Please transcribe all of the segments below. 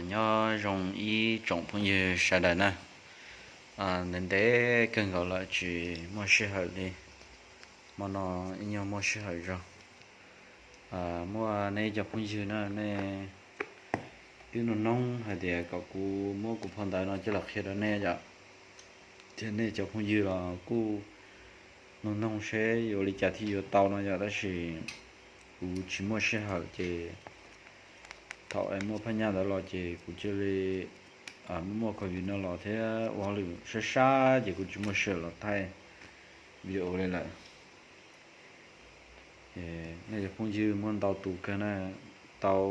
Nyob zoo ib tsoom phooj ywg sawv daws na. Ntev ntev kawg nkaus lawm tsis muaj sij hawm li, hmo no ib nyuag muaj sij hawm zog. Muaj nej cov phooj ywg na, nej twb nug noog hais tias kom kuv muab kuv phau ntawv no coj los qhia rau nej yom. Thiab nej cov phooj ywg los kuj nug noog seb yuav ua li cas thiaj yuav tau no yom, tab sis kuv tsis muaj sij hawm ces thaum es muaj phab nyaj ntawd los ces kuv cia li muaj muaj covid no los thiab ua hauj lwm sab sab ces kuv tsis muaj sij hawm los thaij video li lawm. Nej cov phooj ywg muaj ntau tus kawg na, tau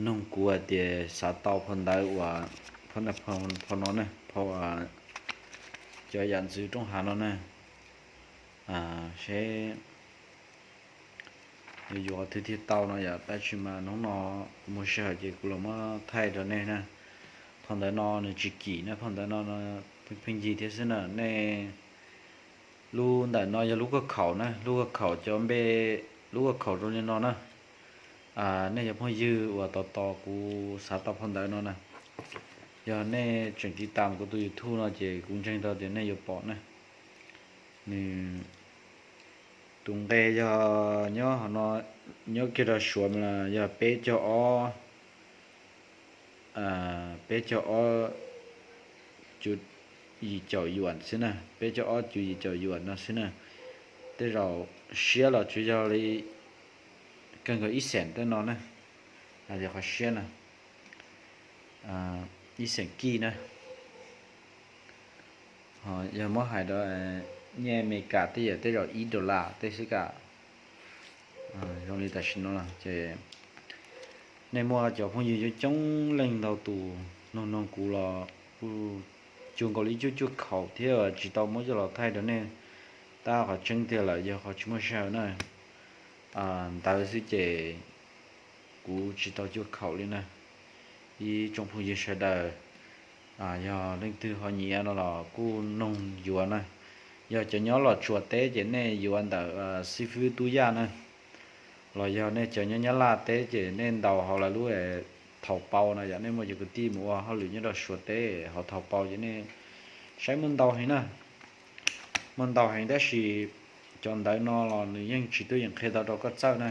nug kuv hais tias xav tau phau ntawv uas phau no na, phau cov yam ntxwv roob hav no na, seb yuav yuav qhov twg thiaj tau no yom, tab sis mas hnub no kuv muaj sij hawm ces kuv los muab thaij rau nej na. Phau ntawv no nws tsis kim na, phau ntawv no pheej ncig thiab xwb na. Nej lub ntawm no yog lub koj khaum na, lub koj khaum cov npe, lub koj khaum zoo li no na. Nej cov phooj ywg uas tos tos kuv xav tau phau ntawv no na, yog nej tseem tiv tam kuv tus YouTube no ces kuv ntseeg tau tias nej yuav pom na. Nws tus nqe yog nyob kiag rau Suav mas yog peb caug ob, peb caug ob cuv yim caum yuam xwb na, peb caug ob cuv yim caum yuam no xwb na. Tej zaum siab los tsuas yog li kawg nkaus ib xeem tej no na, hais tias qhov siab na, ib xeem kij na. Yog muab hais rau nyiaj Amelikas tej yam tej zaum ib dollar tej xwb kam. Zoo li tam sim no ces nej muaj cov phooj ywg coob coob leej ntau tus nug nug kuv los kuj cuag nkaus li cuaj cuaj khaum thiab tsis tau muab coj los thaij rau nej, tab qhov tseeb tiag lawm yog qhov tsis muaj sij hawm na. Ntawd xwb ces kuv tsis tau cuaj khaum li na. Ib tsoom phooj ywg sawv daws, yog leej twg ho nyiam no los kuj noog yuav na. Yog cov nyob Los Tsuas teb ces nej yuav ntawm xib fwb Tub Yaj na, los yog nej cov nyob Nyab Laj teb ces nej ntaus hauv lawv lub Thauj Pau no yom, nej muaj cov kwv tij mus ua hauj lwm nyob rau Suav teb hauv Thauj Pau ces nej saib muaj ntau heev na. Muaj ntau heev tab sis cov ntawv no los nws yeej tsis tuaj yeem qhia tau rau koj txawj na.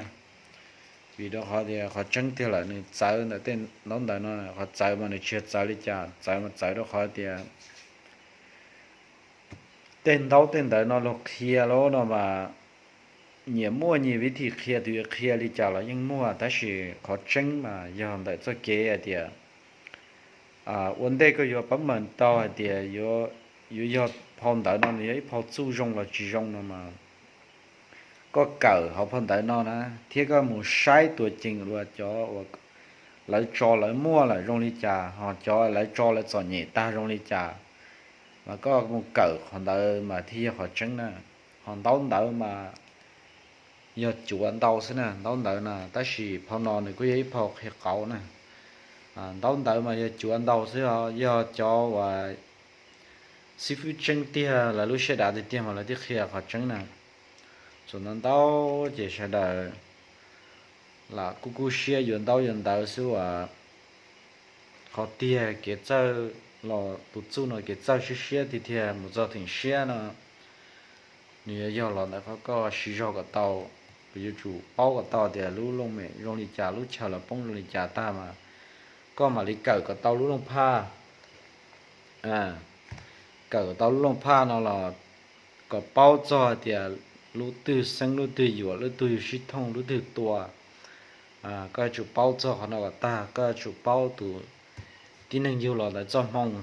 Vim rau qhov tias qhov tseeb tiag lawm nws txawv ntawm tej ntaub ntawv no, qhov txawv mas nws tsis yog txawv li cas, txawv mas txawv rau qhov tias tej ntaub tej ntawv no luag qhia lawm no mas nyias muaj nyias vib thim qhia, tus yuav qhia li cas los yeej muaj, tab sis qhov tseeb mas yog ntawm txoj kev hais tias ua ntej koj yuav pab meem tau hais tias yuav yog phau ntawv no nws yog ib phau txuj zoo los tsis zoo no mas koj kawm hauv phau ntawv no na, thiab koj mus saib tuam ceem uas cov uas lawv tso lawv muaj lawm zoo li cas, ho cov lawv tso lawv txom nyem tag zoo li cas, mas koj mus kawm qhov ntawd mas thiaj yog qhov tseeb na. Ho ntaub ntawv mas yog cuav ntau xwb na, ntaub ntawv na, tab sis phau no nws kuj yog ib phau qhia qauv na. Ntaub ntawv mas yog cuav ntau xwb, yog cov uas xib fwb tseeb tiag lawv lub siab dav tiag tiag mas lawv thiaj qhia qhov tseeb na. Txuas ntau ntau ces sawv daws lam kub kub siab yuav ntaub yuav ntawv xwb as. Qhov tiag kev txawj los tus txuj no kev txawj siab siab tiag tiag mus txog theem siab no nws yuav yog los ntawm qhov koj siv zog kom tau. Kuv yuav tsum paub kom tau tias lub looj mem zoo li cas, lub chaw los poob zoo li cas tag mas koj mam li kawm kom tau lub looj phaj. Kawm kom tau lub looj phaj no los kom paub txog tias lub twg xeeb lub twg yuam, lub twg sib thooj lub twg tua. Koj yuav tsum paub txog qhov no kom tag, koj yuav tsum paub tus tib neeg yug los ntawd txoj hmoo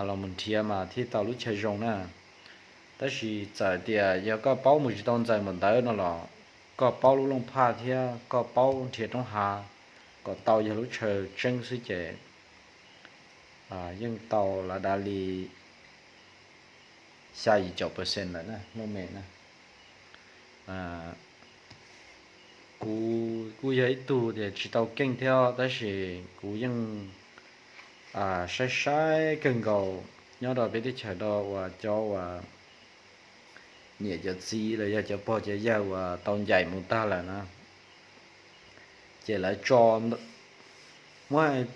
los mus nrhiav mas thiaj tau lub chaw zoo na. Tab sis txawm tias yog koj paub mus tsis tau ntxaws npaum ntawd no los koj paub lub looj phaj thiab koj paub nrhiav roob hav kom tau yog lub chaw tseeb xwb ces yeej tau lav dav li xya yim caum percent lawm na, looj mem na. Kuv kuj yog ib tug tias tsis tau keej thiab tab sis kuv yeej saib saib kawg nkaus nyob rau peb teb chaws no uas cov uas niam cov txiv los yog cov pog cov yawg uas tau ncaim mus tag lawm na, Ces lawv tso muab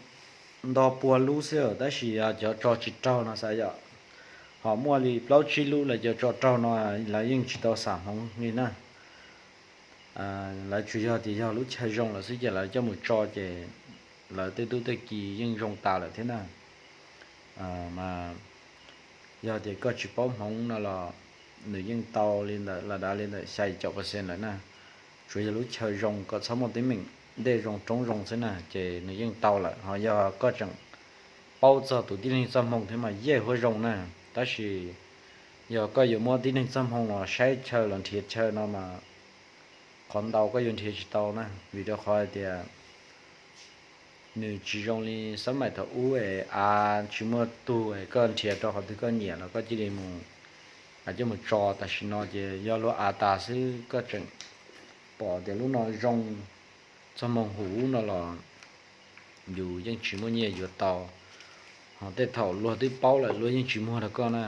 nto pua lub xwb, tab sis yog cov tso tsis raug no xav yom, ho muaj li plaub tsib lub lawv cov tso raug no, lawv yeej tsis tau xam hmoov li na. Lawv tsuas yog tias yog lub chaw zoo lawm xwb ces lawv coj mus tso ces lawv tej tub tej ki yeej zoo tas lawm thiab na. Mas yog tias koj tsis paub hmoov no los nws yeej tau li ntawm la dav li ntawm xya caum percent lawm na. Tsuas yog lub chaw zoo, kom txhob muaj teeb meem, dej zoo roob zoo xwb na, ces nws yeej tau lawm. Ho yog koj tseem paub txog tus tib neeg txoj hmoo thiab mas yeej huab zoo na. Tab sis yog koj yuav muab tib neeg txoj hmoo los saib chaw los nrhiav chaw no mas qhov ntau koj yuav nrhiav tsis tau na, vim rau qhov hais tias nws tsis zoo li xab maim thaum ub es av tsis muaj tug es koj nrhiav rau qhov twg koj nyiam los koj cia li mus, coj mus tso. Tam sim no ces yog luag av tas xwb, koj tseem pom tias lub no zoo, txoj hmoo huv no los yus yeej tsis muaj nyiaj yuav tau. Ho tej thaum luag twb paub lawm luag yeej tsis muag rau koj na.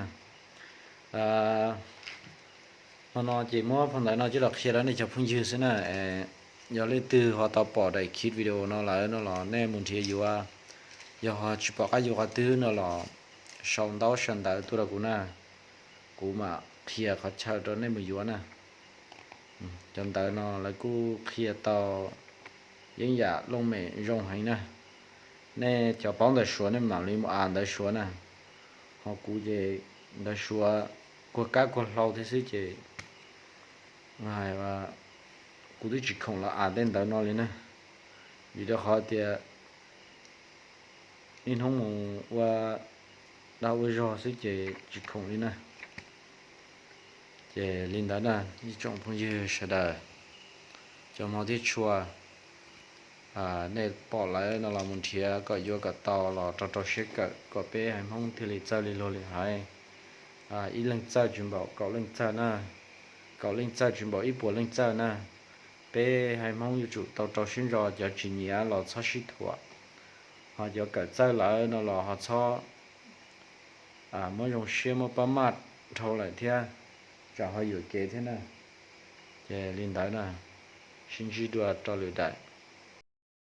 Hmo no ces muab phau ntawv no coj los qhia rau nej cov phooj ywg xwb na. Yog leej twg ho tau pom daim clip video no lawm no los nej mus nrhiav yuav, yog ho tsis pom qab yuav qhov twg no los sau ntaub sau ntawv tuaj rau kuv na, kuv mam qhia qhov chaw rau nej mus yuav na. Cov ntawv no lawv kuj qhia tau yeeb yam looj mem zoo heev na. Nej cov paub ntawv Suav nej mam li mus av ntawv Suav na. Ho kuv ces ntawv Suav kuag kab kuag hlau thiab xwb ces kuv twb tsis khoom los av tej ntawv no li na, vim rau qhov tias niaj hnub mus ua dag ua zog xwb ces tsis khoom li na. Ces li ntawd na, ib tsoom phooj ywg sawv daws, cov hmov thiab tshua, nej pom lawm no los mus nrhiav kom yuav kom tau los rau rau siab kawm kom peb haiv Hmoob thiaj li txawj li luag li haiv. Ib leeg txawj tsis npaum kaum leej txawj na, kaum leej txawj tsis npaum ib puas leej txawj na. Peb haiv Hmoob yuav tsum tau rau siab ntso, cov tsis nyiam los txhob sib thuam, ho cov kawm txawj lawm no los ho txhob muab zoo siab muab pab maj dhau lawm thiab, tsam ho yuam kev thiab na. Ces li ntawd na, sib ntsib dua rau lwm daim.